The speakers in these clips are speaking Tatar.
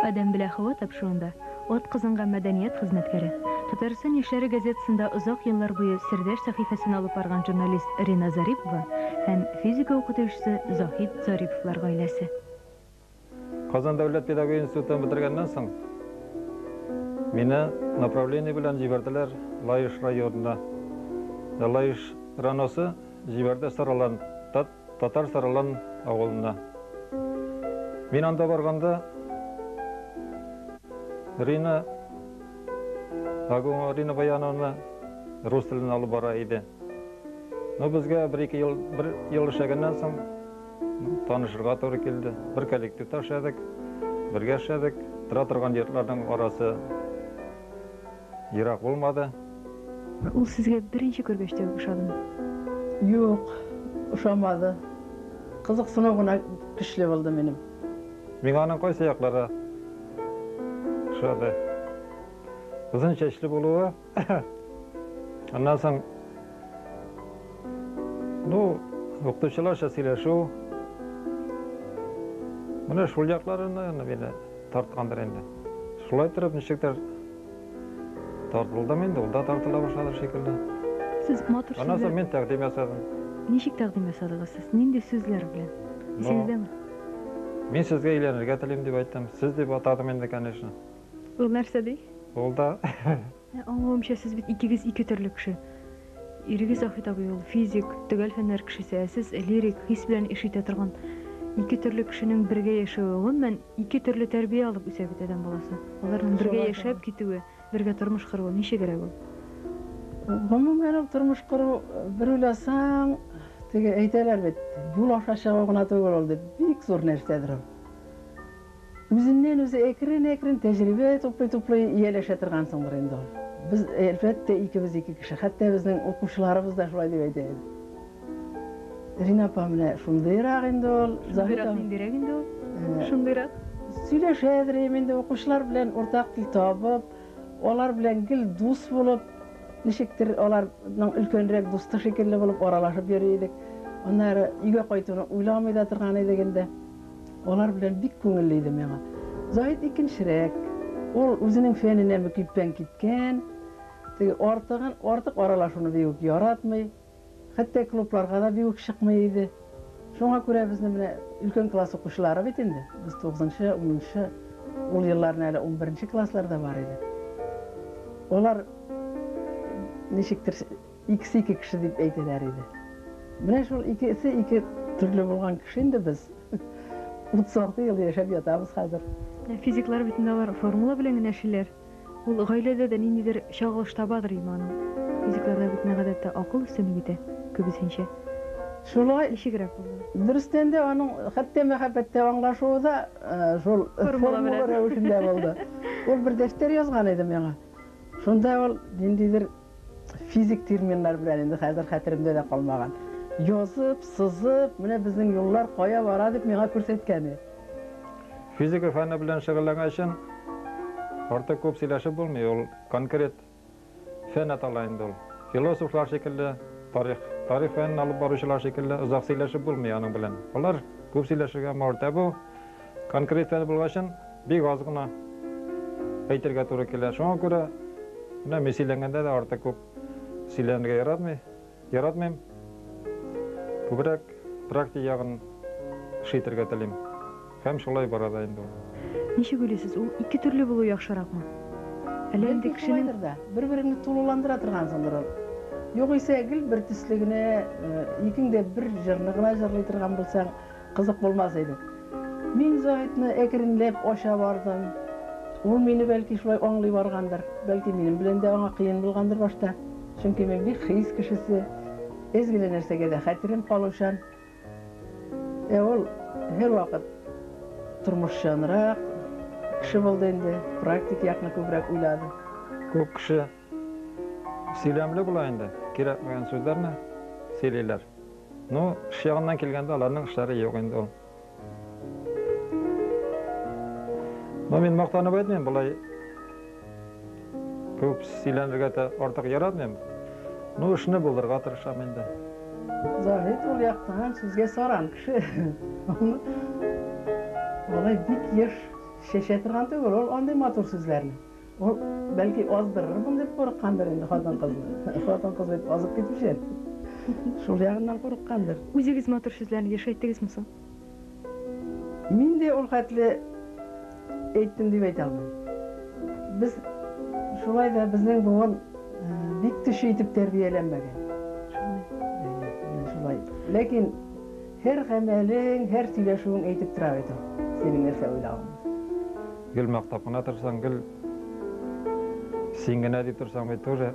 Адәм белә Һава тапшыруында атказанган мәдәният хезмәткәре, Татарстан яшьләре газетасында озак еллар буе Сердәш сәхифәсен алып барган журналист Рина Зарипова һәм физика укытучысы Заһид Зариповлар гаиләсе. Казан дәүләт педагогия институтын бетергәннән соң, мине направление белән җибәрделәр Лаеш районына. Лаеш раносы җибәрде Саралан, Татар Саралан авылына. Мин анда барганда Рина Агуңа Рина Баяновна рус телен алып бара иде. Но безгә бер-ике ел, бер ел эшләгәннән соң танышырга туры килде. Бер коллективта эшләдек, бергә эшләдек. Тора торган йортларның арасы ерак булмады. Ул сезгә беренче күргәч тә үк ошадымы? Юк, ошамады. Кызыксыну гына көчле булды минем. Миңа аның кайсы яклары ошады? Озын чәчле булуы. Аннан соң, ну, укытучыларча сөйләшү. Менә шул якларына мине тарткандыр инде. Шулай торып, ничектер тартылдым инде, ул да тартыла башлады шикелле. Сез матур Аннан соң мин тәкъдим ясадым. Ничек тәкъдим ясадыгыз сез? Нинди сүзләр белән? Исегездәме? Мин сезгә өйләнергә телим дип әйттем. Сез дип атадым инде, конечно. Ул нәрсә ди? Ул да. Аңлавымча, сез бит икегез ике төрле кеше. Ирегез Заһид абый ул физик, төгәл фәннәр кешесе, ә сез лирик, хис белән эш итә торган ике төрле кешенең бергә яшәве, гомумән, ике төрле тәрбия алып үсә бит адәм баласы. Аларның бергә яшәп китүе, бергә тормыш коруы ничегрәк ул? Гомумән, ул тормыш кору, бер уйласаң, теге әйтәләр бит, юл аша чыгу гына түгел ул дип, бик зур нәрсәдер ул. Үзеннән-үзе әкрен-әкрен тәҗрибә туплый-туплый ияләшә торгансыңдыр инде ул. Без, әлбәттә, икебез ике кеше. Хәтта безнең укучыларыбыз да шулай дип әйтә иде. Рина апа менә шундыйрак инде ул. Шундыйрак ниндирәк инде ул? Шундыйрак. Сөйләшәдер инде укучылар белән уртак тел табып, алар белән гел дус булып, ничектер аларның өлкәнрәк дусты шикелле булып аралашып йөри идек. Аннары өйгә кайтуны уйламый да торган идек инде. Алар белән бик күңелле иде миңа. Заһид икенчерәк. Ул үзенең фәненә мөкиббән киткән. Теге артыгын, артык аралашуны бик үк яратмый. Хәтта клубларга да бик үк чыкмый иде. Шуңа күрә безне менә өлкән класс укучылары бит инде. Без 9-нчы, 10-нчы, ул елларны әле 11-нче класслар да бар иде. Алар ничектер икесе ике кеше дип әйтәләр иде. Менә шул икесе ике төрле булган кеше инде без. 36 ел яшәп ятабыз хәзер. Физиклар бит инде алар формула белән генә эшлиләр. Ул гаиләдә дә ниндидер чагылыш табадыр иманың. Физикларда бит гадәттә акыл өстенлек итә, күбесенчә. Шулай. Ничегрәк булды? Дөрестән дә аның хәтта мәхәббәттә аңлашуы да шул формула рәвешендә булды. Ул бер дәфтәр язган иде миңа. Шунда ул ниндидер физик терминнар белән инде хәзер хәтеремдә дә калмаган. Язып, сызып, менә безнең юллар кая бара дип миңа күрсәткән иде. Физика фәне белән шөгыльләнгән өчен артык күп сөйләшеп булмый, ул конкрет фән атала инде ул. Философлар шикелле, тарих, тарих фәнен алып баручылар шикелле озак сөйләшеп булмый аның белән. Алар күп сөйләшергә мавыр. Ә бу конкрет фән булгачын бик аз гына әйтергә туры килә. Шуңа күрә менә мин сөйләнгәндә дә артык күп сөйләнергә яратмый, яратмыйм. Күбрәк практик ягын эш итәргә телим. Һәм шулай бара да инде ул. Ничек уйлыйсыз, ул ике төрле булу яхшыракмы? Әллә инде кешенең да бер-береңне тулыландыра торгансыңдыр ул. Югыйсә гел бер төсле генә, икең дә бер җырны гына җырлый торган булсаң, кызык булмас иде. Мин Заһидны әкренләп ача бардым. Ул мине бәлки шулай аңлый баргандыр. Бәлки минем белән дә аңа кыен булгандыр башта. Чөнки мин бик хис кешесе. Әз генә нәрсәгә дә хәтерем калучан. Ә ул һәрвакыт тормышчанрак кеше булды инде, практик якны күбрәк уйлады. Күп кеше сөйләмле була инде, кирәкмәгән сүзләрне сөйлиләр. Ну, эш ягыннан килгәндә аларның эшләре юк инде ул. Ну, мин мактанып әйтмим, болай күп сөйләнергә дә артык яратмыйм. Ну, эшне булдырырга тырышам инде. Заһид ул яктан сүзгә саран кеше. Алай бик еш. чәчә торган түгел ул андый матур сүзләрне. Ул бәлки аздырырмын дип курыккандыр инде хатын-кызны. Хатын-кыз бит азып китүчән. Шул ягыннан курыккандыр. Үзегез матур сүзләрне еш әйттегезме соң? Мин дә ул хәтле әйттем дип әйтә алмыйм. Без шулай да безнең буын бик төче итеп тәрбияләнмәгән. Шулай. Менә шулай. Ләкин һәр гамәлең, һәр сөйләшүең әйтеп тора бит ул. Синең нәрсә уйлавыңны. Гел мактап кына торсаң, гел син генә дип торсаң бит тоже.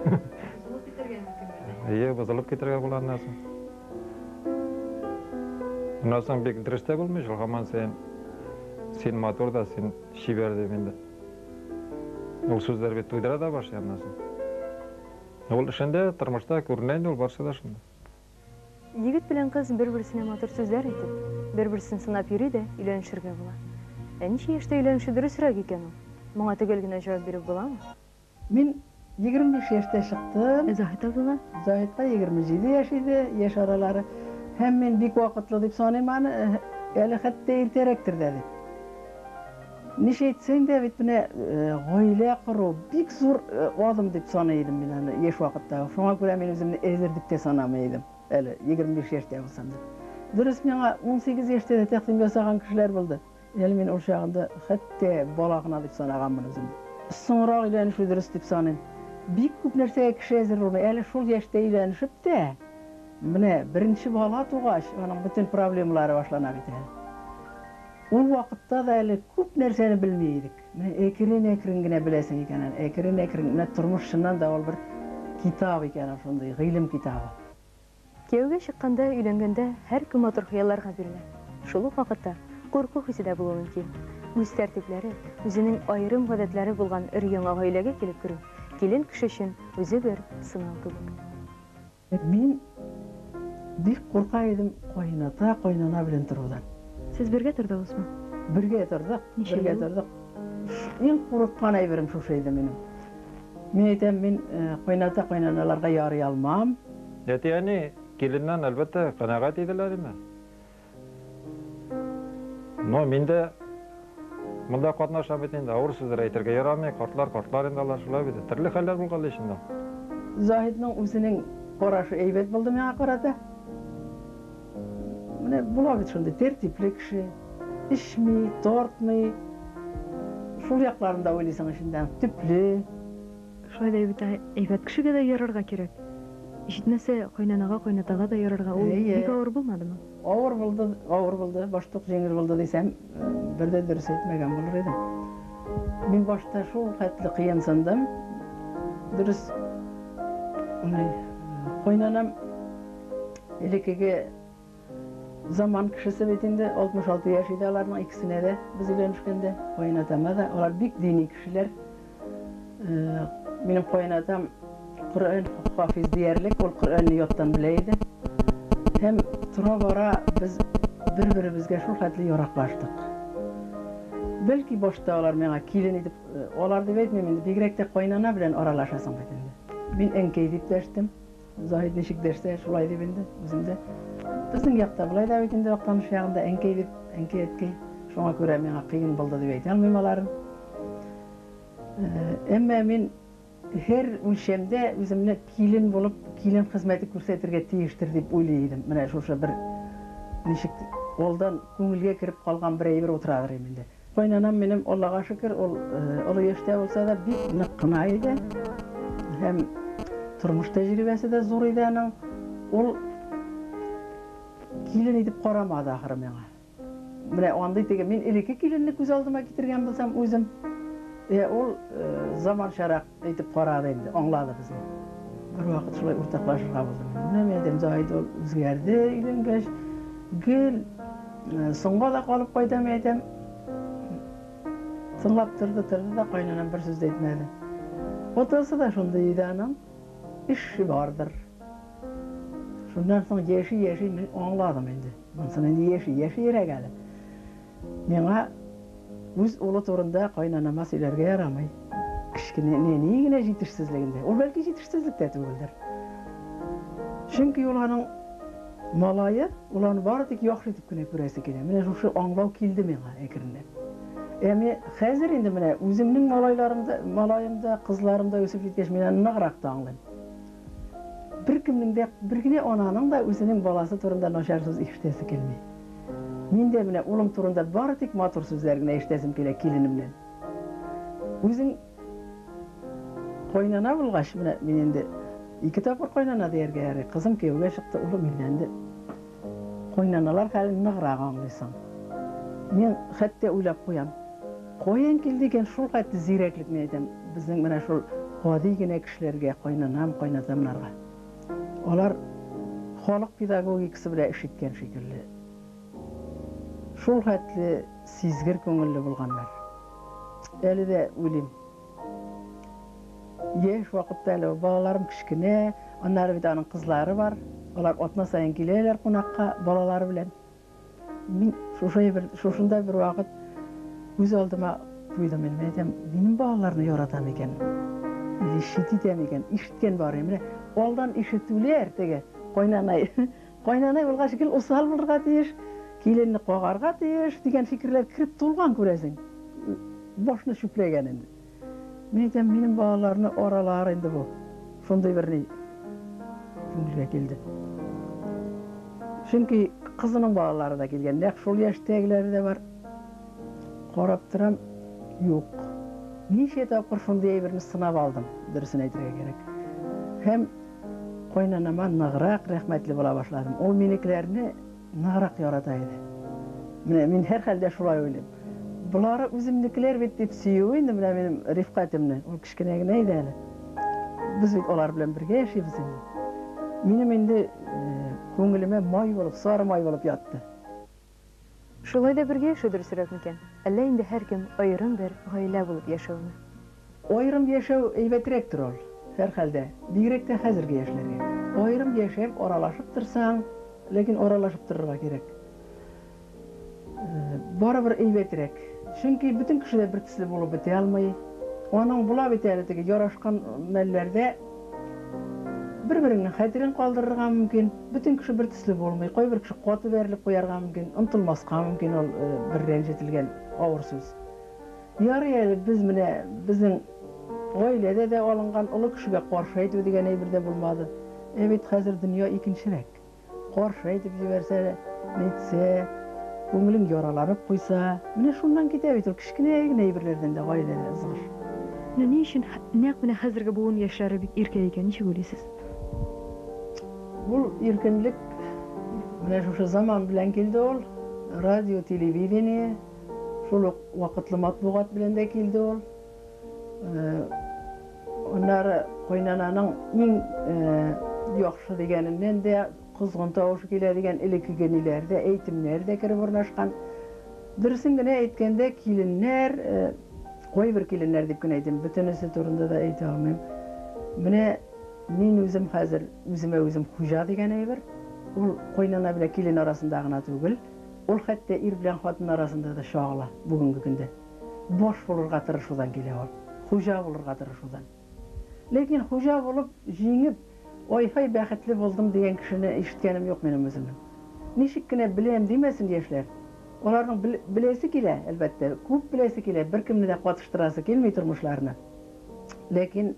Бозылып китәргә мөмкин. Әйе, бозылып китәргә була аннан соң. Аннан соң бик дөрес тә булмый шул, һаман саен син матур да, син чибәр дип инде. Ул сүзләр бит туйдыра да башлый аннан соң. Ул эшендә, тормышта күренә инде ул барсы да шунда. Егет белән кыз бер-берсенә матур сүзләр әйтеп, бер-берсен сынап йөри дә өйләнешергә була. Ә ничә яшьтә өйләнешү дөресрәк икән ул? Моңа төгәл генә җавап биреп буламы? Мин 25 яшьтә чыктым. Ә Заһит абыйга? Заһитка 27 яшь иде, яшь аралары. Һәм мин бик вакытлы дип саныйм аны, әле хәтта иртәрәктер дә дип. Ничә әйтсәң дә бит менә гаилә кору бик зур адым дип саный идем мин аны яшь вакытта. Шуңа күрә мин үземне әзер дип тә санамый идем. Әле 25 яшьтә булсам да. Дөрес, миңа 18 яшьтә дә тәкъдим ясаган кешеләр булды. Әле мин ул чагында хәтта бала гына дип санаганмын үземне. Соңрак өйләнешү дөрес дип саныйм. Бик күп нәрсәгә кеше әзер булмый. Әле шул яшьтә өйләнешеп тә, менә беренче бала тугач, аның бөтен проблемалары башлана бит әле. Ул вакытта да әле күп нәрсәне белми идек. Менә әкрен-әкрен генә беләсең икән әле, әкрен-әкрен. Менә тормыш чыннан да ул бер китап икән ул, шундый гыйлем китабы. Кияүгә чыкканда, өйләнгәндә һәркем матур хыялларга бирелә. Шул ук вакытта курку хисе дә булуы мөмкин. Үз тәртипләре, үзенең аерым гадәтләре булган өр-яңа гаиләгә килеп керү, килен кеше өчен үзе бер сынау кебек. Мин бик курка идем каената, каенана белән торудан. Сез бергә тордыгызмы? Бергә тордык, Ничә бергә ел? тордык. Иң курыккан әйберем шушы иде минем. Мин әйтәм, мин кайната, кайнаналарга ярый алмам. Әти-әни киленнән, әлбәттә, канәгать иделәр инде. Но мин дә монда катнашам бит инде, авыр сүзләр әйтергә ярамый, картлар, картлар инде алар шулай бит. Төрле хәлләр булган ич инде. Заһидның үзенең карашы әйбәт булды миңа карата. Менә була бит шундый тәртипле кеше, эчми, тартмый. Шул якларын да уйлыйсың эчендә, төпле. Шулай да бит әйбәт кешегә дә ярарга кирәк. Җитмәсә, кайнанага, кайнатага да ярарга. Ул бик авыр булмадымы? Авыр булды, авыр булды. Башта ук җиңел булды дисәм, бер дә дөрес әйтмәгән булыр идем. Мин башта шул хәтле кыенсындым. Дөрес, кайнанам элеккеге заман кешесе бит инде, 66 яшь иде аларның икесенә дә, без өйләнешкәндә, кайнатама да. Алар бик дини кешеләр. Минем кайнатам Коръән хафиз диярлек, ул Коръәнне яттан белә иде. Һәм тора-бара без бер-беребезгә шул хәтле яраклаштык. Бәлки башта алар миңа килен итеп, алар дип әйтмим инде, бигрәк тә кайнана белән аралашасың бит инде. Мин әнкәй дип дәштем. Заһид ничек дәшсә, шулай дип инде, үзем дә. Безнең якта болай да бит инде Актаныш ягында әнкәй дип, әнкәй, әткәй. Шуңа күрә миңа кыен булды дип әйтә алмыйм аларын. Әмма мин һәр үлчәмдә үземне килен булып, килен хезмәте күрсәтергә тиештер дип уйлый идем. Менә шушы бер ничек алдан күңелгә кереп калган бер әйбер утырадыр инде. Кайнанам минем, Аллага шөкер, ул олы яшьтә булса да бик нык кына иде. Һәм тормыш тәҗрибәсе дә зур иде аның. Ул килен итеп карамады ахыры миңа. Менә андый теге мин элекке киленне күз алдыма китергән булсам үзем, ул заманчарак итеп карады инде, аңлады безне. Бер вакыт шулай уртаклашырга булдым. Менә мин әйтәм, Заһид ул үзгәрде өйләнгәч, гел соңга да калып кайта, мин әйтәм. Тыңлап торды, торды да кайнанам бер сүз дә әйтмәде. Атасы да шундый иде аның, эше бардыр. Шуннан соң яши-яши мин аңладым инде. Монсын инде яши-яши йөрәк әле. Миңа үз улы турында кайнанама сөйләргә ярамый. Кечкенә нәни генә җитешсезлегендә. Ул бәлки җитешсезлек тә түгелдер. Чөнки ул аның малае, ул аны бары тик яхшы итеп кенә күрәсе килә. Менә шушы аңлау килде миңа әкренләп. Ә мин хәзер инде менә үземнең малайларым да, малаем да, кызларым да үсеп җиткәч, мин аны ныграк та аңлыйм. Беркемнең дә, бер генә ананың да үзенең баласы турында начар сүз ишетәсе килми. Мин дә менә улым турында бары тик матур сүзләр генә ишетәсем килә киленемнән. Үзең кайнана булгач, менә мин инде ике тапкыр кайнана дияргә ярый. Кызым кияүгә чыкты, улым өйләнде. Кайнаналар хәлен ныграк аңлыйсың. Мин хәтта уйлап куям. Каян килде икән шул хәтле зирәклек, мин әйтәм, безнең менә шул гади генә кешеләргә, кайнанам, кайнатамнарга. Алар халык педагогикасы белән эш иткән шикелле. Шул хәтле сизгер күңелле булганнар. Әле дә уйлыйм. Яшь вакытта әле балаларым кечкенә, аннары бит аның кызлары бар. Алар атна саен киләләр кунакка балалары белән. Мин шушы бер шушында бер вакыт үз алдыма куйдым инде. Әйтәм, минем балаларны яратам икән. Или чит итәм икән. Ишеткән бар менә. Алдан ишетүләр теге кайнанай. Кайнанай булгач гел усал булырга тиеш, киленне кагарга тиеш дигән фикерләр кереп тулган күрәсең. Башны чүпләгән инде. Мин әйтәм, минем балаларны аралар инде бу. Шундый бер ни күңелгә килде. Чөнки кызының балалары да килгән, нәкъ шул яшьтәгеләре дә бар. Карап торам, юк. Ничә тапкыр шундый әйберне сынап алдым, дөресен әйтергә кирәк. Һәм кайнанама ныграк рәхмәтле була башладым. Ул минекеләрне ныграк ярата иде. Менә мин һәрхәлдә шулай уйлыйм. Болары үземнекеләр бит дип сөюе инде менә минем Рифкатемне. Ул кечкенә генә иде әле. Без бит алар белән бергә яшибез инде. Минем инде күңелемә май булып, сары май булып ятты. Шулай да бергә яшәү дөресрәк микән? Әллә инде һәркем аерым бер гаилә булып яшәүме? Аерым яшәү әйбәтрәктер ул, һәрхәлдә. Бигрәк тә хәзерге яшьләргә. Аерым яшәп, аралашып торсаң, ләкин аралашып торырга кирәк. Барыбер әйбәтрәк. Чөнки бөтен кеше дә бер төсле булып бетә алмый. Аның була бит әле теге ярашкан мәлләрдә бер-береңнең хәтерен калдырырга мөмкин. Бөтен кеше бер төсле булмый. Кайбер кеше каты бәрелеп куярга мөмкин, онтылмаска мөмкин ул бер рәнҗетелгән авыр сүз. Ярый әле без менә безнең гаиләдә дә алынган олы кешегә каршы әйтү дигән әйбер дә булмады. Ә бит хәзер дөнья икенчерәк. Каршы әйтеп җибәрсә, нитсә, күңелең яраланып куйса, менә шуннан китә бит ул кечкенә генә әйберләрдән дә гаиләдә ызгыш. Менә ни өчен нәкъ менә хәзерге буын яшьләре бик иркә икән, ничек уйлыйсыз? Бу иркенлек менә шушы заман белән килде ул. Радио, телевидение, шул ук вакытлы матбугат белән дә килде ул. Аннары кайнананың иң яхшы дигәненнән дә козгын тавышы килә дигән элеккеге ниләр дә, әйтемнәр дә кереп урнашкан. Дөресен генә әйткәндә, киленнәр, кайбер киленнәр дип кенә әйтим, бөтенесе турында да әйтә алмыйм. Менә мин үзем хәзер үземә үзем хуҗа дигән әйбер, ул кайнана белән килен арасында гына түгел, ул хәтта ир белән хатын арасында да чагыла бүгенге көндә. Баш булырга тырышудан килә ул, хуҗа булырга тырышудан. Ләкин хуҗа булып, җиңеп, ай-һай бәхетле булдым дигән кешене ишеткәнем юк минем үземнең. Ничек кенә беләм димәсен яшьләр. Аларның беләсе килә, әлбәттә, күп беләсе килә, беркемне дә катыштырасы килми тормышларына. Ләкин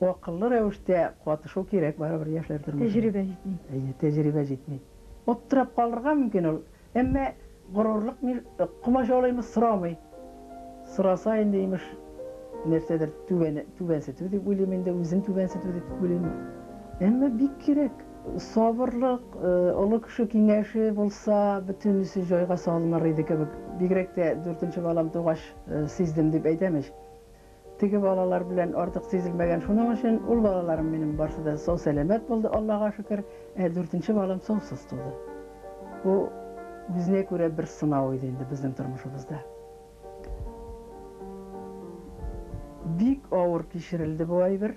акыллы рәвештә катышу кирәк барыбер яшьләр тормышына. Тәҗрибә җитми. Әйе, тәҗрибә җитми. Аптырап калырга мөмкин ул. Әмма горурлык комачаулыймы сорамый. Сораса инде имеш нәрсәдер түбән түбәнсетү дип уйлыйм инде, үзен түбәнсетү дип уйлыйм. Әмма бик кирәк. Сабырлык, олы кеше киңәше булса, бөтенесе җайга салыныр иде кебек. Бигрәк тә дүртенче балам тугач сиздем дип әйтәм ич. Теге балалар белән артык сизелмәгән. Шуның өчен ул балаларым минем барсы да сау-сәламәт булды, Аллага шөкер. Ә дүртенче балам саусыз туды. Бу үзенә күрә бер сынау иде инде безнең тормышыбызда. Бик авыр кичерелде бу әйбер.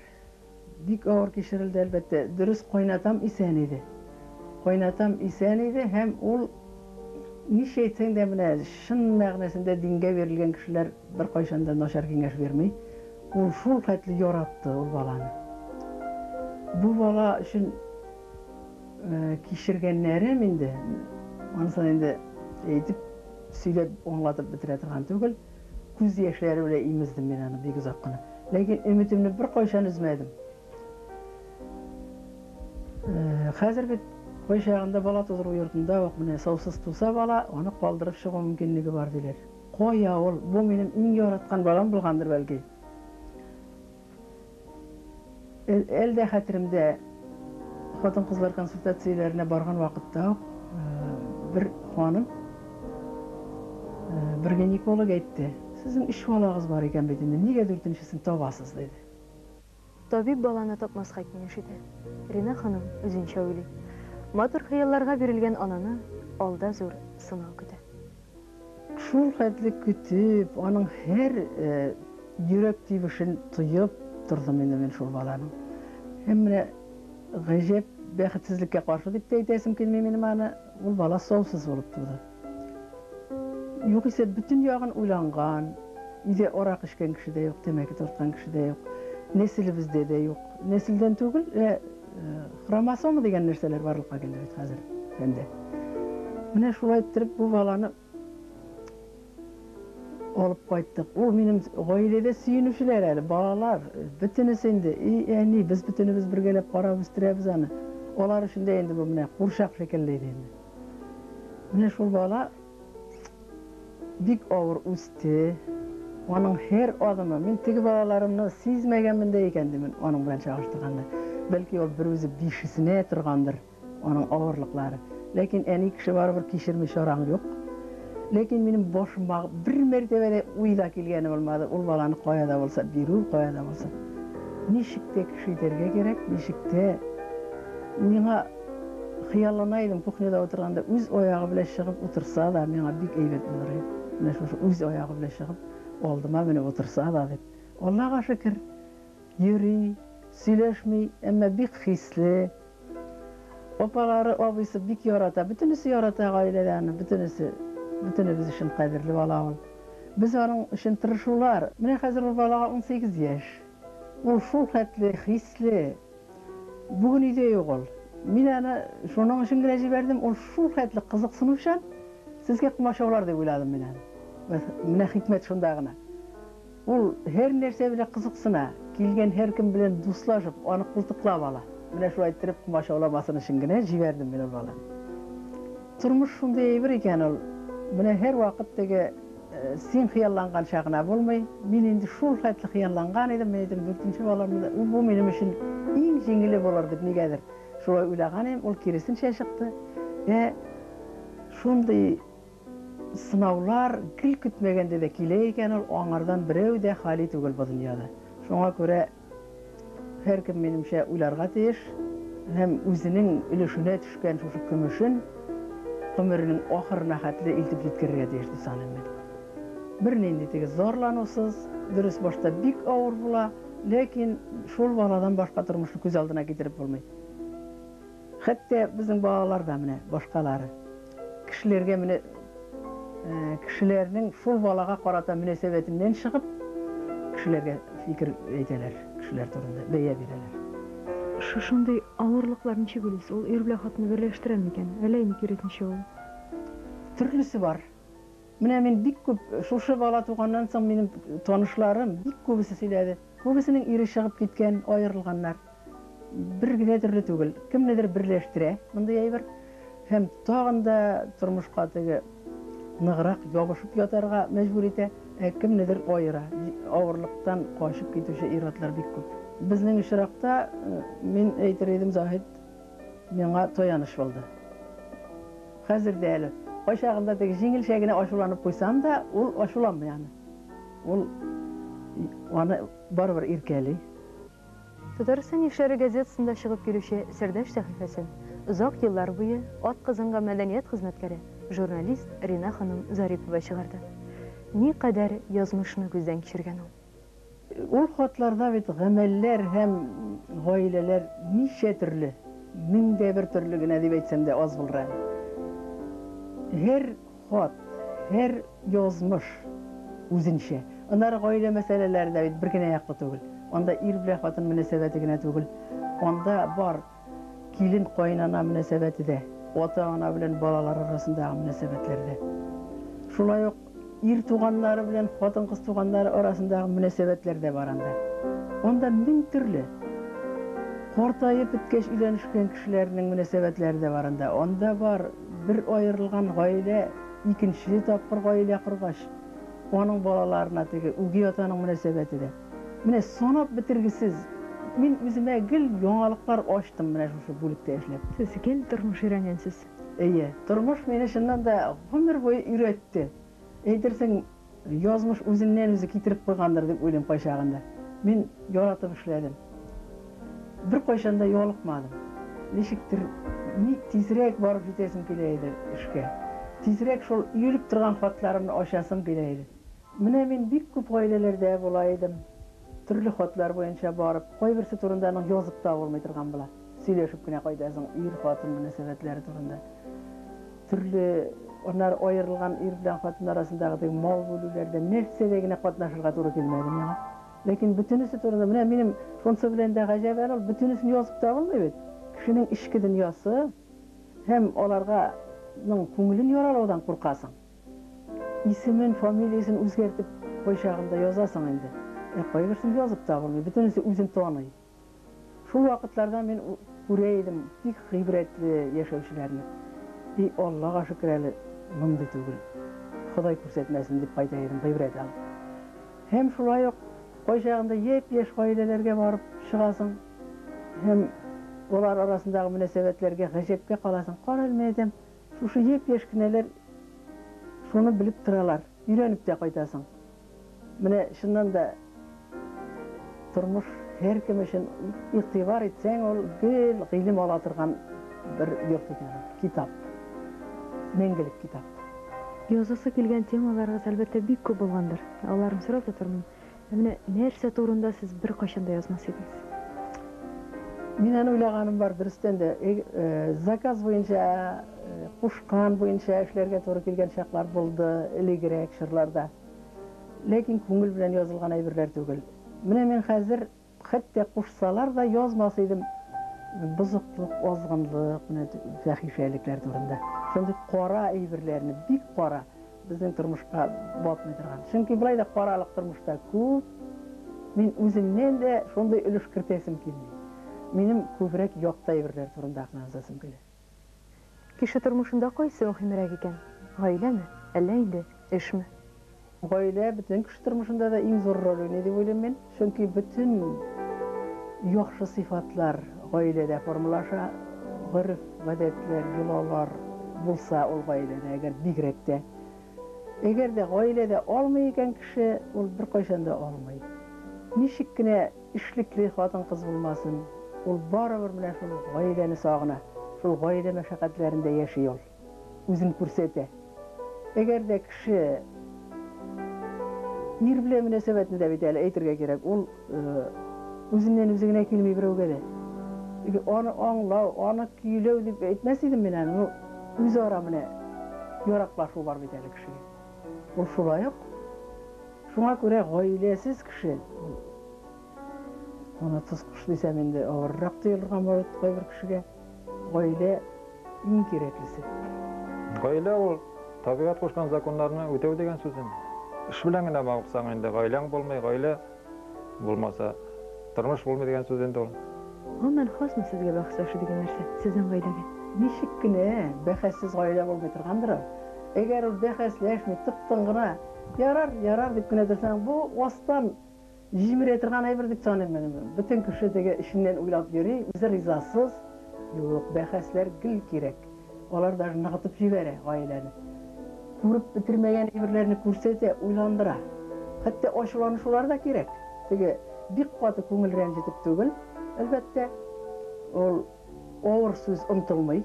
Бик авыр кичерелде, әлбәттә. Дөрес, кайнатам исән иде. Кайнатам исән иде һәм ул ничә әйтсәң дә менә чын мәгънәсендә дингә бирелгән кешеләр беркайчан да начар киңәш бирми. Ул шул хәтле яратты ул баланы. Бу бала өчен кичергәннәрем инде, анысын инде әйтеп Сөйләп, аңлатып бетерә торган түгел. Күз яшьләре белән имездем мин аны бик озак кына. Ләкин өметемне беркайчан өзмәдем. Хәзер бит кайчагында бала тудыру йортында ук менә саусыз туса бала, аны калдырып чыгу мөмкинлеге бар диләр. Кая ул? Бу минем иң яраткан балам булгандыр бәлки. Әле дә хәтеремдә, хатын-кызлар консультацияләренә барган вакытта ук бер ханым, бер гинеколог әйтте, сезнең өч балагыз бар икән бит инде, нигә дүртенчесен табасыз, диде. Табиб баланы тапмаска киңәш итә. Рина ханым үзенчә уйлый. Матур хыялларга бирелгән ананы алда зур сынау көтә. Шул хәтле көтеп, аның һәр йөрәк тибешен тоеп тордым инде мин шул баланың. Һәм менә гаҗәп бәхетсезлеккә каршы дип тә әйтәсем килми минем аны, ул бала саусыз булып туды. Югыйсә бөтен ягын уйланган, өйдә арак эчкән кеше дә юк, тәмәке тарткан кеше дә юк, нәселебездә дә юк. Нәселдән түгел, ә хромосома дигән нәрсәләр барлыкка килде бит хәзер фәндә. Менә шулай иттереп бу баланы алып кайттык. Ул минем гаиләдә сөенүчеләр әле, балалар, бөтенесе инде. И, әни, без бөтенебез бергәләп карап үстерәбез аны. Алар өчен дә инде бу менә курчак шикелле иде инде. Менә шул бала бик авыр үсте. Аның һәр адымы, мин теге балаларымны сизмәгәнмен дә икән димен, аның белән чагыштырганда. Бәлки ул берүзе бишесенә торгандыр, аның авырлыклары. Ләкин әни кеше барыбер кичерми чараң юк. Ләкин минем башыма бер мәртәбә дә уй да килгәне булмады, ул баланы кая да булса бирү, кая да булса. Ничек тә кеше итәргә кирәк, ничек тә миңа Хыяллана идем, кухняда утырганда үз аягы белән чыгып утырса да, миңа бик әйбәт булыр иде. Менә шушы үз аягы белән чыгып, алдыма менеп утырса да дип. Аллага шөкер, йөри, сөйләшми, әмма бик хисле. Апалары, абыйсы бик ярата, бөтенесе ярата гаиләдә аны, бөтенесе, бөтенебез өчен кадерле бала ул. Без аның өчен тырышулар. Менә хәзер ул балага 18 яшь. Ул шул хәтле хисле, Бүген өйдә юк ул. Мин аны шуның өчен генә җибәрдем, ул шул хәтле кызыксынучан, сезгә комачаулар дип уйладым мин аны. Менә хикмәт шунда гына. Ул һәр нәрсә белән кызыксына, килгән һәркем белән дуслашып, аны култыклап ала. Менә шулай иттереп комачауламасын өчен генә җибәрдем мин ул баланы. Тормыш шундый әйбер икән ул. Менә һәрвакыт теге Син хыялланганча гына булмый. Мин инде шул хәтле хыялланган идем, мин әйтәм, дүртенче баламны да, бу минем өчен иң җиңеле булыр дип нигәдер шулай уйлаган идем, ул киресенчә чыкты. Ә шундый сынаулар гел көтмәгәндә дә килә икән ул, аңардан берәү дә хали түгел бу дөньяда. Шуңа күрә Һәркем, минемчә, уйларга тиеш һәм үзенең өлешенә төшкән шушы көмешен гомеренең ахырына хәтле илтеп җиткерергә тиеш дип саныйм мин. Бернинди теге зарланусыз, дөрес, башта бик авыр була, ләкин шул баладан башка тормышны күз алдына китереп булмый. Хәтта безнең балалар да менә башкалары. Кешеләргә менә кешеләрнең шул балага карата мөнәсәбәтеннән чыгып, кешеләргә фикер әйтәләр, кешеләр турында бәя бирәләр. Шушындый авырлыклар ничек уйлыйсыз, ул ир белән хатынны берләштерә микән, әллә инде киресенчә ул? Төрлесе бар. Менә мин бик күп, шушы бала туганнан соң минем танышларым бик күбесе сөйләде. Күбесенең ире чыгып киткән, аерылганнар. Бер генә төрле түгел. Кемнедер берләштерә мондый әйбер. Һәм тагын да тормышка теге ныграк ябышып ятарга мәҗбүр итә, ә кемнедер аера. Авырлыктан качып китүче ир-атлар бик күп. Безнең очракта, мин әйтер идем, Заһид миңа таяныч булды. Хәзер дә әле кайчагында теге җиңелчә генә ачуланып куйсам да, ул ачуланмый аны. Ул аны барыбер иркәли. Татарстан яшьләре газетасында чыгып килүче Сердәш сәхифәсен озак еллар буе атказанган мәдәният хезмәткәре, журналист Рина ханым Зарипова чыгарды. Никадәр язмышны күздән кичергән ул. Ул хатларда бит гамәлләр һәм гаиләләр ничә төрле, мең дә бер төрле генә дип әйтсәм дә аз булыр әле. Һәр Хат, һәр язмыш үзенчә. Аннары гаилә мәсьәләләре дә бит бер генә яклы түгел. Анда ир белән хатын мөнәсәбәте генә түгел. Анда бар килен-каенана мөнәсәбәте дә, ата-ана белән балалар арасындагы мөнәсәбәтләр дә. Шулай ук ир туганнары белән хатын-кыз туганнары арасындагы мөнәсәбәтләр дә бар анда. Анда мең төрле. Картаеп беткәч өйләнешкән кешеләрнең мөнәсәбәтләре дә бар анда. Анда бар бер аерылган гаилә икенче тапкыр гаилә коргач, аның балаларына теге үги атаның мөнәсәбәте дә. Менә санап бетергесез. Мин үземә гел яңалыклар ачтым менә шушы бүлектә эшләп. Сез гел тормыш өйрәнгәнсез. Әйе, тормыш мине чыннан да гомер буе өйрәтте. Әйтерсең, язмыш үзеннән-үзе китереп куйгандыр дип уйлыйм кайчагында. Мин яратып эшләдем. Беркайчан да ялыкмадым. Ничектер, ни тизрәк барып җитәсем килә иде эшкә. Тизрәк шул өелеп торган хатларымны ачасым килә иде. Менә мин бик күп гаиләләрдә була идем. Төрле хатлар буенча барып, кайберсе турында аның язып та булмый торган була. Сөйләшеп кенә кайтасың ир-хатын мөнәсәбәтләре турында. Төрле аннары аерылган ир белән хатын арасындагы теге мал бүлүләрдә нәрсәдә генә катнашырга туры килмәде миңа. Ләкин бөтенесе турында менә минем шунысы белән дә гаҗәп әле ул, бөтенесен язып та булмый бит. Кешенең эчке дөньясы һәм аларга ның күңелен яралаудан куркасың. Исемен, фамилиясен үзгәртеп кайчагында язасың инде. Ә кайберсен язып та булмый, бөтенесе үзен таный. Шул вакытларда мин күрә идем бик гыйбрәтле яшәүчеләрне. И Аллага шөкер әле, мондый түгел. Ходай күрсәтмәсен дип кайта идем гыйбрәт алып. Һәм шулай ук кайчагында япь-яшь гаиләләргә барып чыгасың һәм алар арасындагы мөнәсәбәтләргә гаҗәпкә каласың. Кара әле, әйтәм, шушы япь-яшь кенәләр шуны белеп торалар, өйрәнеп тә кайтасың. Менә чыннан да тормыш һәркем өчен игътибар итсәң, ул гел гыйлем ала торган бер йорт икән ул, китап. Мәңгелек китап. Язасы килгән темаларыгыз, әлбәттә, бик күп булгандыр. Аларын сорап та тормыйм. Ә менә нәрсә турында сез беркайчан да язмас идегез? Мин аны уйлаганым бар, дөрестән дә. Заказ буенча, кушкан буенча эшләргә туры килгән чаклар булды элегрәк чорларда. Ләкин күңел белән язылган әйберләр түгел. Менә мин хәзер хәтта кушсалар да язмас идем бозыклык, азгынлык, менә фәхишәлекләр турында. Шундый кара әйберләрне, бик кара, безнең тормышка батмый торган. Чөнки болай да каралык тормышта күп. Мин үземнән дә шундый өлеш кертәсем килми. Минем күбрәк якты әйберләр турында гына язасым килә. Кеше тормышында кайсы мөһимрәк икән? Гаиләме, әллә инде эшме? Гаилә бөтен кеше тормышында да иң зур роль уйный дип уйлыйм мин. Чөнки бөтен яхшы сыйфатлар гаиләдә формалаша. Гореф, гадәтләр, йолалар булса ул гаиләдә, әгәр бигрәк тә. Әгәр дә гаиләдә алмый икән кеше, ул беркайчан да алмый. Ничек кенә эшлекле хатын-кыз булмасын, ул барыбер менә шул гаиләне сагына, шул гаилә мәшәкатьләрендә яши ул, үзен күрсәтә. Әгәр дә кеше ир белән мөнәсәбәтне дә бит әле әйтергә кирәк, ул үзеннән үзе генә килми берәүгә дә. Аны аңлау, аны көйләү дип әйтмәс идем мин аны. Ну, үзара менә яраклашу бар бит әле кешегә. Ул шулай ук. Шуңа күрә гаиләсез кеше, ул канатсыз кош дисәм инде авыррак тоелырга мөмкин кайбер кешегә. Гаилә иң кирәклесе. Гаилә ул табигать кушкан законнарны үтәү дигән сүз инде. Эш белән генә мавыксаң инде гаиләң булмый, гаилә булмаса тормыш булмый дигән сүз инде ул. Гомумән, хасмы сезгә бәхәсләшү дигән нәрсә, сезнең гаиләгә? Ничек кенә бәхәссез гаилә булмый торгандыр ул. Әгәр ул бәхәсләшми, тып-тын гына, ярар, ярар дип кенә торсаң, бу астан җимерә торган әйбер дип саныйм мин. Бөтен кеше теге эченнән уйлап йөри, үзе ризасыз. Юк, бәхәсләр гел кирәк. Алар даже ныгытып җибәрә гаиләне. Күреп бетермәгән әйберләрне күрсәтә, уйландыра. Хәтта ачуланышулар да кирәк. Теге бик каты күңел рәнҗетеп түгел, әлбәттә. Ул авыр сүз онытылмый,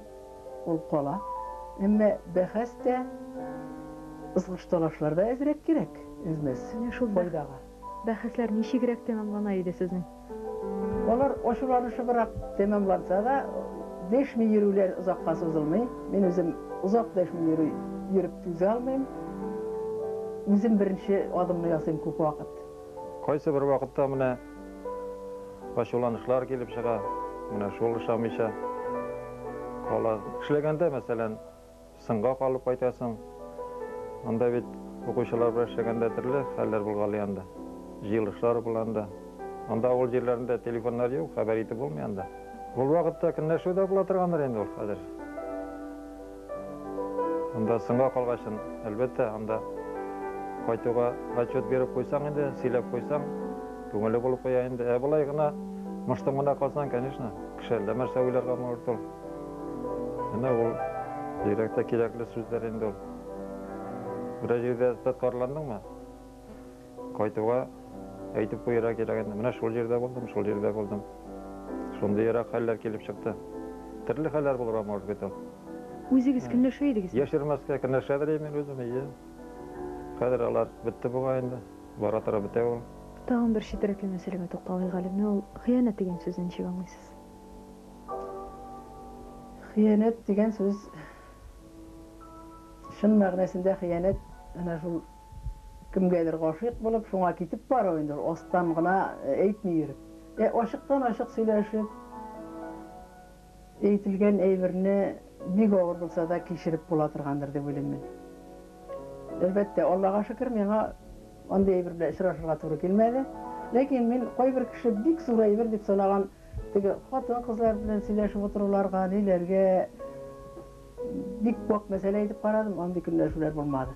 ул кала. Әмма бәхәс тә, ызгыш-талашлар да әзрәк кирәк, әзмәс. Менә шул файдага. Бәхәсләр ничегрәк тәмамлана иде сезнең? Алар ачуланышыбрак тәмамланса да, дәшми йөрүләр озакка сузылмый. Мин үзем озак дәшми йөрү, йөреп түзә алмыйм. Үзем беренче адымны ясыйм күп вакыт. Кайсы бер вакытта менә ачуланышлар килеп чыга, менә шул ошамыйча кала. Эшләгәндә, мәсәлән, соңга калып кайтасың. Анда бит укучылар белән эшләгәндә төрле хәлләр булгалый анда. Җыелышлар була анда. Анда авыл җирләрендә телефоннар юк, хәбәр итеп булмый анда. Ул вакытта көнләшү дә була торгандыр инде ул хәзер. Анда соңга калгачын, әлбәттә, анда кайтуга отчет биреп куйсаң инде, сөйләп куйсаң, күңеле булып куя инде. Ә болай гына мыштым гына калсаң, конечно, кеше әллә нәрсә уйларга может ул. Менә ул бигрәк тә кирәкле сүзләр инде ул. Берәр җирдә тоткарландыңмы? Кайтуга әйтеп куярга кирәк инде. Менә шул җирдә булдым, шул җирдә булдым. Шундыйрак хәлләр килеп чыкты. Төрле хәлләр булырга может бит ул. Үзегез көнләшә идегезме? Яшермәскә көнләшәдер идем мин үзем, әйе. Хәзер алар бетте бугай инде. Бара тора бетә ул. Тагын бер четерекле мәсьәләгә тукталыйк әле. Менә ул хыянәт дигән сүзне ничек аңлыйсыз? Хыянәт дигән сүз чын мәгънәсендә хыянәт әнә шул кемгәдер гашыйк булып, шуңа китеп бару инде ул, астан гына әйтми йөреп. Ә ачыктан-ачык сөйләшеп, әйтелгән әйберне бик авыр булса да кичереп була торгандыр дип уйлыйм мин. Әлбәттә, Аллага шөкер, миңа андый әйбер белән очрашырга туры килмәде. Ләкин мин кайбер кеше бик зур әйбер дип санаган теге хатын-кызлар белән сөйләшеп утыруларга, ниләргә Бик вак мәсьәлә итеп карадым, андый көнләшүләр булмады.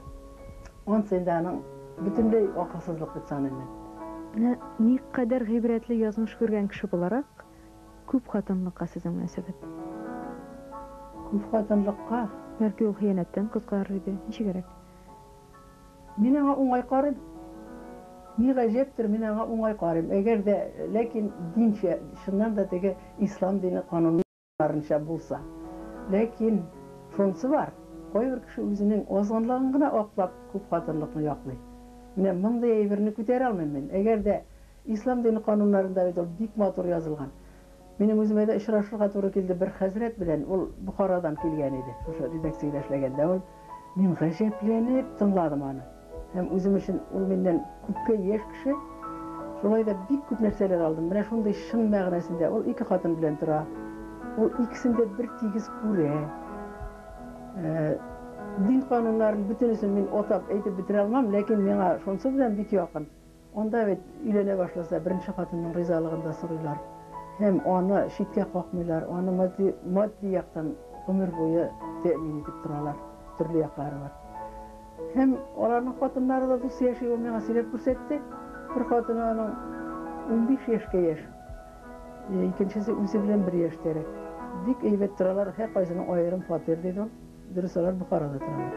Ансы инде аның бөтенләй акылсызлык дип саныйм мин. Менә никадәр гыйбрәтле язмыш күргән кеше буларак, күп хатынлыкка сезнең мөнәсәбәт? Күп хатынлыкка? Бәлки ул хыянәттән коткарыр иде, ничегрәк? Мин аңа уңай карыйм. Ни гаҗәптер, мин аңа уңай карыйм. Әгәр дә, ләкин динчә, чыннан да теге ислам дине канун Барынча булса. Ләкин шунысы бар, кайбер кеше үзенең азгынлыгын гына аклап, күп хатынлыкны яклый. Менә мондый әйберне күтәрә алмыйм мин. Әгәр дә ислам дине кануннарында бит ул бик матур язылган. Минем үземә дә очрашырга туры килде бер хәзрәт белән, ул Бохарадан килгән иде, шушы редакциядә эшләгәндә ул. Мин гаҗәпләнеп тыңладым аны. Һәм үзем өчен ул миннән күпкә яшь кеше. Шулай да бик күп нәрсәләр алдым. Менә шундый чын мәгънәсендә ул ике хатын белән тора. Ул икесен дә бер тигез күрә. Э, дин кануннарын бөтенесен мин атап әйтеп бетерә алмам, ләкин миңа шунысы белән бик якын. Анда бит өйләнә башласа, беренче хатынның ризалыгын да сорыйлар. Һәм аны читкә какмыйлар, аны матди, матди яктан гомер буе тәэмин итеп торалар. Төрле яклары бар. Һәм аларның хатыннары да дус яши, ул миңа сөйләп күрсәтте. Бер хатыны аның 15 яшькә яшь. Э, икенчесе үзе белән бер яшьтәрәк. Бик әйбәт торалар, һәркайсының аерым фатир диде ул. Дөрес, алар Бохарада торалар.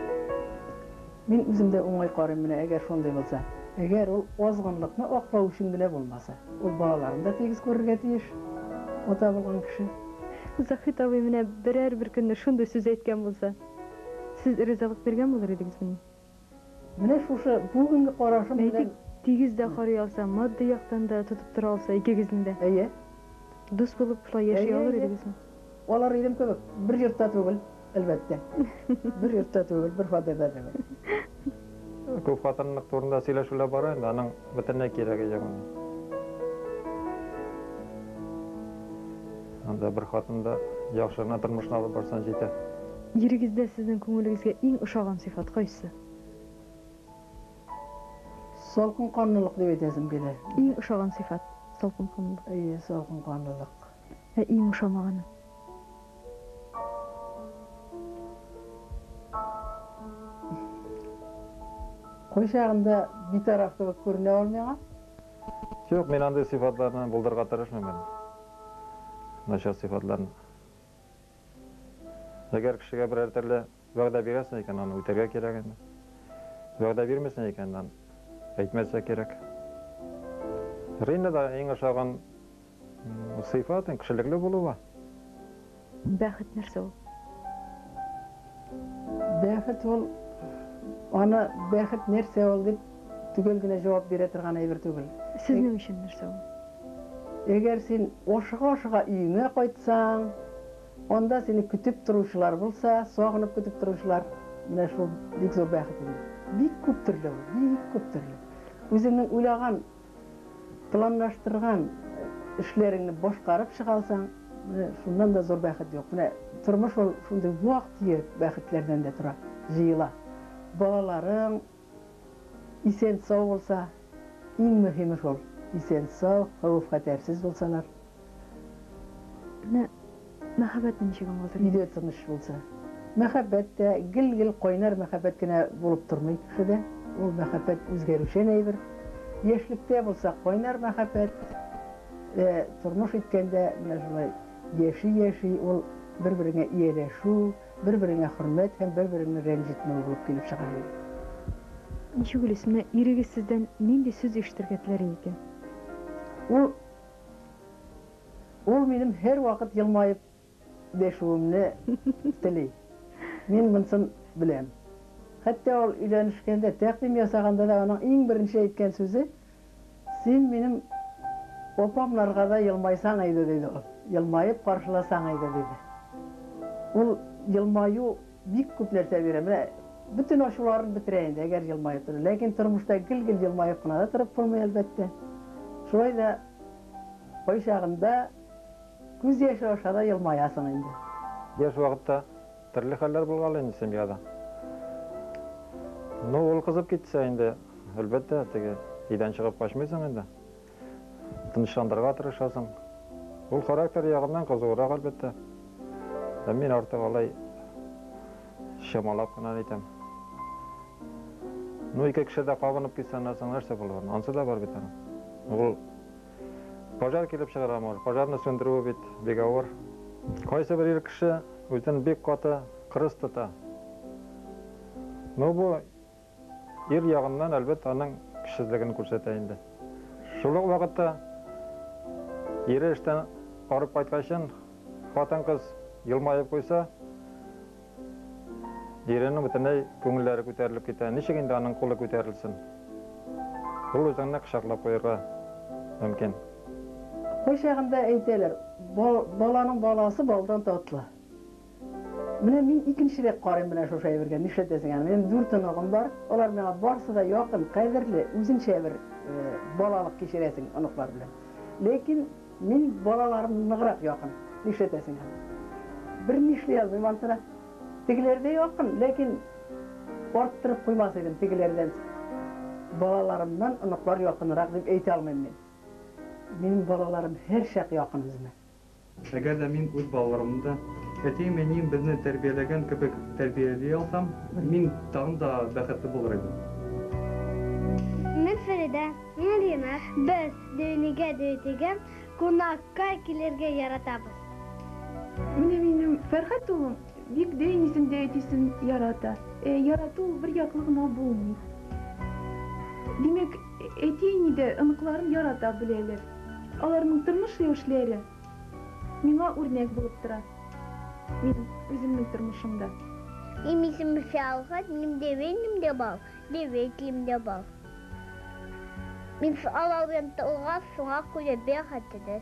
Мин үзем дә уңай карыйм менә, әгәр шундый булса. Әгәр ул азгынлыкны аклау өчен генә булмаса. Ул балаларын да тигез күрергә тиеш, ата булган кеше. Заһит абый менә берәр бер көнне шундый сүз әйткән булса, сез ризалык биргән булыр идегезмени? Менә шушы бүгенге карашым белән. Әйтик, тигез дә карый алса, матди яктан да тотып тора алса, икегезне дә. Әйе. Дус булып шулай яши алыр идегезме? Алар идем кебек. Бер йортта түгел, әлбәттә. Бер йортта түгел, бер фатирда түгел. Күп хатынлык турында сөйләшүләр бара инде, аның бөтенләй кирәге юк инде. Анда бер хатын да яхшы гына тормышны алып барсаң җитә. Ирегездә сезнең күңелегезгә иң ошаган сыйфат кайсы? Салкын канлылык дип әйтәсем килә. Иң ошаган сыйфат, салкын канлылык. Әйе, салкын канлылык. Ә иң ошамаганы? Кайчагында битараф кебек күренә ул миңа. Юк, мин андый сыйфатларны булдырырга тырышмыйм инде. Начар сыйфатларны. Әгәр кешегә берәр төрле вәгъдә бирәсең икән, аны үтәргә кирәк инде. Вәгъдә бирмисең икән, аны әйтмәскә кирәк. Рина да иң ошаган Сыйфат, кешелекле булуы. Бәхет нәрсә ул? Бәхет ул, аны бәхет нәрсә ул дип төгәл генә җавап бирә торган әйбер түгел. Сезнең өчен нәрсә ул? Әгәр син ашыга-ашыга өеңә кайтсаң, анда сине көтеп торучылар булса, сагынып көтеп торучылар, менә шул бик зур бәхет инде. Бик күп төрле ул, бик күп төрле. Үзеңнең уйлаган Планлаштырган эшләреңне башкарып чыга алсаң, менә шуннан да зур бәхет юк. Менә тормыш ул шундый вак-төяк бәхетләрдән дә тора, җыела. Балаларың исән-сау булса, иң мөһиме шул, исән-сау, хәвеф-хәтәрсез булсалар. Менә мәхәббәтне ничек аңлатыр идегез? Өйдә тыныч булса. Мәхәббәт тә гел-гел кайнар мәхәббәт кенә булып тормый кешедә. Ул мәхәббәт үзгәрүчән әйбер. Яшьлектә булса кайнар мәхәббәт, ә тормыш иткәндә менә шулай яши-яши ул бер-береңә ияләшү, бер-береңә хөрмәт һәм бер-береңне рәнҗетмәү булып килеп чыга. Ничек уйлыйсыз, менә ирегез сездән нинди сүз ишетергә теләр икән? Ул ул минем һәрвакыт елмаеп дәшүемне тели. Мин монысын беләм. Хәтта ул өйләнешкәндә, тәкъдим ясаганда да аның иң беренче әйткән сүзе, Син минем апамнарга да елмайсаң иде, диде ул. Елмаеп каршыласаң иде, диде. Ул елмаю бик күп нәрсә бирә. Менә бөтен ачуларын бетерә инде, әгәр елмаеп тора. Ләкин тормышта гел-гел елмаеп кына да торып булмый, әлбәттә. Шулай да кайчагында Күз яше аша да елмаясың инде. Яшь вакытта төрле хәлләр булгалый инде семьяда. Ну, ул кызып китсә инде, әлбәттә, теге өйдән чыгып качмыйсың инде. Тынычландырырга тырышасың. Ул характер ягыннан кызуырак, әлбәттә. Ә мин артык алай чамалап кына әйтәм. Ну, ике кеше дә кабынып китсә, аннан соң нәрсә булыр? Ансы да бар бит аның. Ул Пожар килеп чыгар, Амур. Пожарны сүндерүе бит бик авыр. Кайсы бер ир кеше үзен бик каты, кырыс тота. Ну, бу ир ягыннан, әлбәттә, аның көчсезлеген күрсәтә инде. Шул ук вакытта ире эштән арып кайткачын хатын-кыз елмаеп куйса, Иренең бөтенләй күңелләре күтәрелеп китә. Ничек инде аның кулы күтәрелсен? Ул үзеңне кочаклап куерга мөмкин. Кайчагында әйтәләр, баланың баласы балдан татлы. Менә мин икенчерәк карыйм менә шушы әйбергә, нишләтәсең аны? Минем дүрт оныгым бар, алар миңа барсы да якын, кадерле, үзенчә бер балалык кичерәсең оныклар белән. Ләкин Мин балаларым ныграк якын. Нишләтәсең аны? Берни эшли алмыйм ансына. Тегеләр дә якын, ләкин арттырып куймас идем тегеләрдән. Балаларымнан оныклар якынрак дип әйтә алмыйм мин. Минем балаларым һәрчак якын үземә. Әгәр дә мин үз балаларымны да әтием-әнием безне тәрбияләгән кебек тәрбияли алсам, мин тагын да бәхетле булыр идем. Мин Фәридә. Мин Ринат. Без Дөнигә Дөйтегә кунакка килергә яратабыз. Менә минем Фәрхәт улым бик дә әнисен, дә әтисен ярата. Ә ярату ул бер яклы гына булмый. Димәк, әти-әни дә оныкларын ярата беләләр. Аларның тормыш рәвешләре миңа үрнәк булып тора. Минем үземнең тормышымда. Минем исемем Фиалхат, минем дәвәнем дә бар, дәвәтием дә бар. Мин алар белән торгач, шуңа күрә бәхетле.